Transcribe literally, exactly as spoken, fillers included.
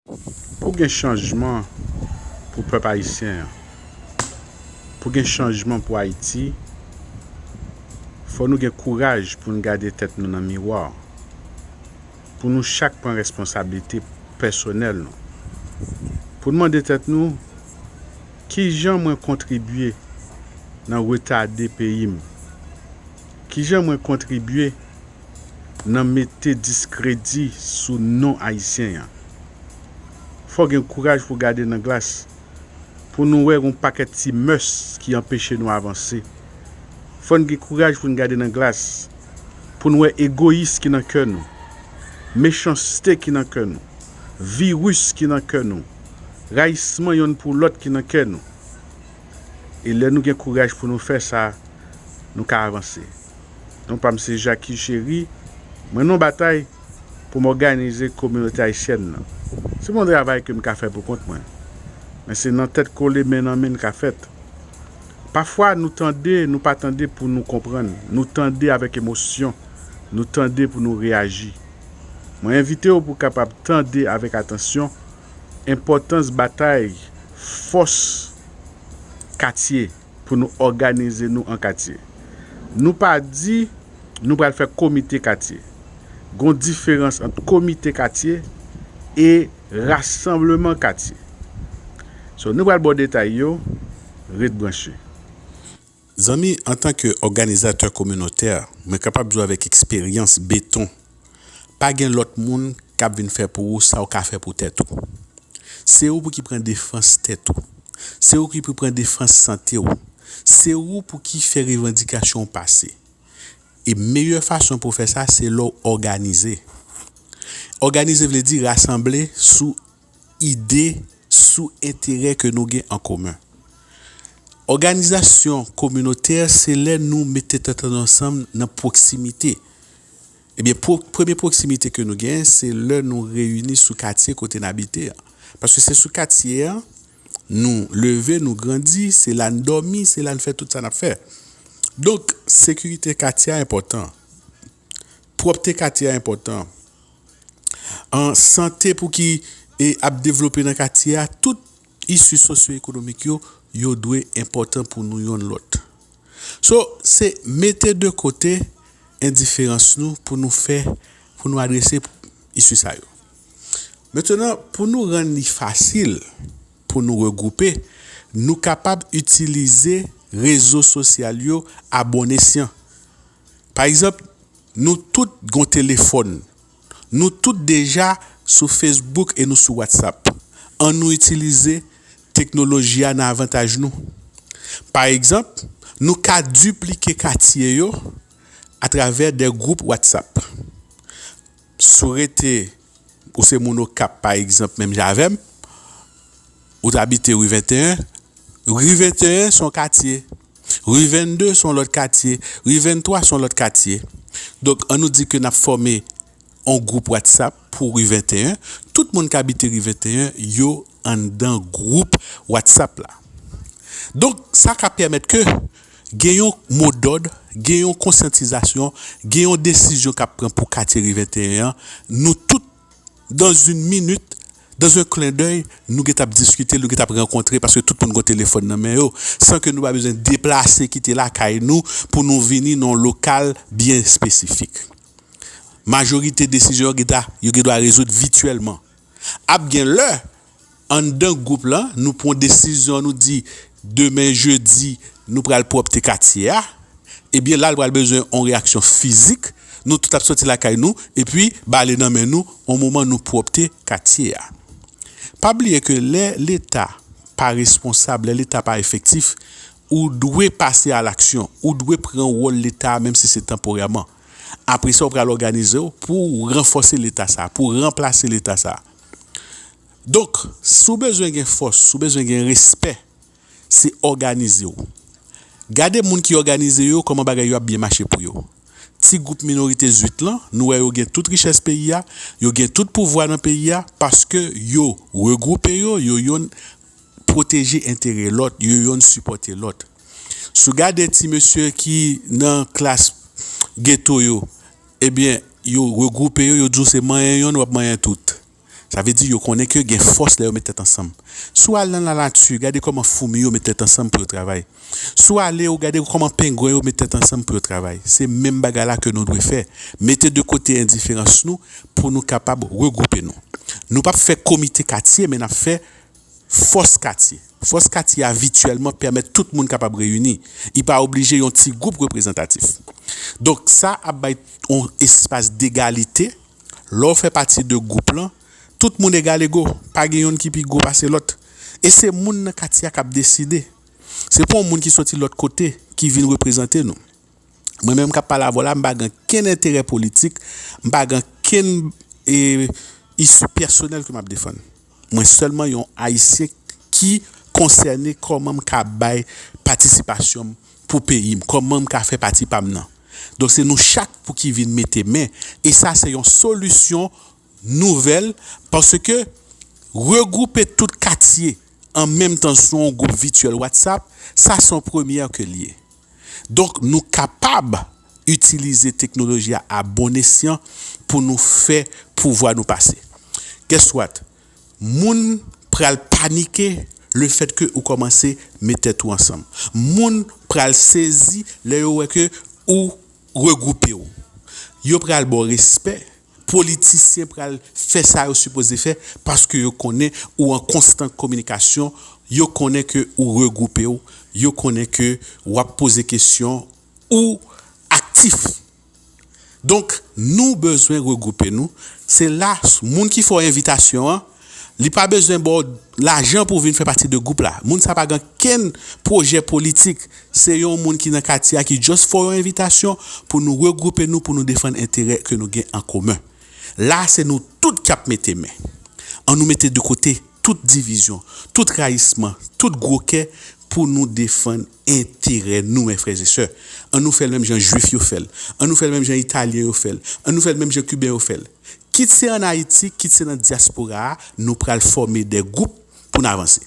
Pou gen chanjman pou pèp ayisyen an, pou gen chanjman pou Ayiti, fò nou gen kouraj pou n gade tèt nou nan miwa, pou nou chak pran responsablite pèsonèl nou, pou n mande tèt nou, kijan mwen kontribye nan retade peyi m? Kijan mwen kontribye nan mete diskredi sou non ayisyen an? Fò gen kouraj pou gade nan glas, pou nou wè yon pakèt ti mès ki anpeche nou avanse. Fò n gen kouraj pou n gade nan glas, pou n wè egoyis ki nan kè nou, mechanste ki nan kè nou, viris ki nan kè nou, rayisman yonn pou lòt ki nan kè nou. E lè nou gen kouraj pou nou fè sa, nou ka avanse. Non pa m se Jacky Chéry, mwen nan batay pou m òganize kominote ayisyèn nan. Se pa yon travay ke m ka fè pou kont mwen, men se nan tèt kole, men nan men l ka fèt. Pafwa, nou tande, nou pa tande pou nou konprann. Nou tande avèk emosyon, nou tande pou nou reyaji. Mwen envite w pou w kapab tande avèk atansyon enpòtans batay fòs katye pou nou òganize nou an katye. Nou pa di nou pral fè komite katye. Gon diferans ant komite katye e rasanbleman katye. So, nou pral ba w detay yo, ret branche. Zanmi, antanke òganizatè kominotè, mwen kapab di w avèk eksperyans beton, pa gen lòt moun k ap vin fè pou ou sa w ka fè pou tèt ou. Se ou pou ki pran defans tèt ou. Se ou ki pou pran defans sante w. Se ou pou ki fè revandikasyon w pase. E meyè fason pou w fè sa, se lè w òganize. Òganize vle di rasanble sou ide, sou enterè ke nou gen an komen. Òganizasyon kominotè, se lè nou mete tèt ann ansanm nan pwoksimite. Ebyen, pwo-, premye pwoksimite ke nou genyen, se lè nou reyini sou katye kote n abite a. Paske se sou katye a, nou leve, nou grandi, se la n dòmi, se la n fè tout sa n ap fè. Donk, sekirite katye a enpòtan. Pwòpte katye a enpòtan. An, sante pou ki, e, ap devlope nan katye a, tout isi sosyo-ekonomik yo, yo dwe enpòtan pou nou yonn lòt. So, se mete de kote endiferans nou pou nou fè, pou nou adrese isi sa yo. Mentenan, pou nou rann li fasil pou nou regwoupe, nou kapab itilize rezo sosyal yo a bon esyan. Pa egzanp, nou tout gon telefòn. Nou tout deja sou Facebook e nou sou WhatsApp. Ann nou itilize teknoloji a nan avantaj nou. Pa egzanp, nou ka diplike katye yo atravè de gwoup WhatsApp. Si w rete, ou se moun Okap, pa egzanp, menm jan avè m, ou t abite ri venteyen, ri venteyen se yon katye. Ri vennde se yon lòt katye. Ri venntwa se yon lòt katye. Donk, ann nou di ke n ap fòme yon gwoup WhatsApp pou ri venteyen. Tout moun k abite ri venteyen, yo anndan gwoup WhatsApp la. Donk, sa ka pèmèt ke gen yon modòd, gen yon konsyantizasyon, gen yon desizyon k ap pran pou katye ri venteyen an. Nou tout dans une minute, dans un clin d'œil, nou gentan ap diskite, nou gentan ap rankontre, paske tout moun gon telefòn nan men yo, san ke nou pa bezwen deplase kite lakay nou pou nou vini nan yon lokal byen espesifik. Majorite desizyon yo gentan, yo gendwa rezoud vityèlman. Ap gen lè, anndan gwoup lan, nou pran desizyon, nou di, demen jedi, nou pral pwòpte katye a. Ebyen, la, l pral bezwen yon reyaksyon fizik. Nou tout ap soti lakay nou, epi bale nan men nou, yon moman nou pwòpte katye a. Pa bliye ke lè Leta pa responsab, lè Leta pa efektif, ou dwe pase a laksyon, ou dwe pran wòl Leta a, menm si se tanporèman. Apre sa, ou pral òganize w pou w ranfòse Leta sa, pou w ranplase Leta sa. Donk, si w bezwen gen fòs, si w bezwen gen respè, se òganize w. Gade moun ki òganize yo, kòman bagay yo ap byen mache pou yo. Ti gwoup minorite zwit lan, nou wè yo gen tout richès peyi a, yo gen tout pouvwa nan peyi a, paske yo regwoupe yo, yo yonn pwoteje enterè lòt, yo yonn sipòte lòt. Si w gade ti mesye ki nan klas geto yo, ebyen, yo regwoupe yo, yo di w se manyen yonn, w ap manyen tout. Sa vle di yo konnen ke gen fòs lè yo met tèt ansanm. Si w al nan lanati, gade kòman foumi yo met tèt ansanm pou yo travay. Si w ale, ou gade kòman pengwen yo met tèt ansanm pou yo travay. Se menm bagay la ke nou dwe fè. Mete de kote endiferans nou pou nou kapab regwoupe nou. Nou p ap fè komite katye, men n ap fè fòs katye. Fòs katye a vityèlman pèmèt tout moun kapab reyini. Li pa oblije yon ti gwoup reprezantatif. Donk, sa ap bay yon espas degalite. Lè w fè pati de gwoup lan, tout moun egal ego. Pa gen youn ki pi gwo pase lòt. E se moun nan katye a k ap deside. Se pa yon moun ki soti lòt kote ki vin reprezante nou. Mwen menm k ap pale avè w la, m pa gen kenn enterè politik, m pa gen kenn e, isi pèsonèl ke m ap defann. Mwen sèlman yon Ayisyen ki konsène kòman m ka bay patisipasyon m pou peyi m, kòman m ka fè pati pa m nan. Donk, se nou chak pou ki vin mete men. E sa, se yon solisyon nouvèl, paske regwoupe tout katye an menm tan sou yon gwoup vityèl WhatsApp, sa se yon premyè ke l ye. Donk, nou kapab itilize teknoloji a a bon esyan pou nou fè pouvwa nou pase. Guess what? Moun pral panike lefètke ou kòmanse met tèt ou ansanm. Moun pral sezi lè yo wè ke ou regwoupe w. Yo pral ba w respè. Politisyen pral fè sa yo sipoze fè paske yo konnen ou an konstan kominikasyon, yo konnen ke ou regwoupe w, yo konnen ke w ap poze kesyon, ou aktif. Donk, nou bezwen regwoupe nou. Se la, moun ki fè w envitasyon an, li pa bezwen ba w lajan pou w vin fè pati de gwoup la. Moun sa pa gen kenn pwojè politik. Se yon moun ki nan katye a ki just fè w yon envitasyon pou nou regwoupe nou, pou nou defann enterè ke nou gen an komen. La, se nou tout k ap mete men. An nou mete de kote tout divizyon, tout rayisman, tout gwo kè pou nou defann enterè nou, men frè e sè. An nou fè l menm jan Jwif yo fè l. An nou fè l menm jan Italyen yo fè l. An nou fè l menm jan Kiben yo fè l. Kit se ann Ayiti, kit se nan dyaspora a, nou pral fòme de gwoup pou n avanse.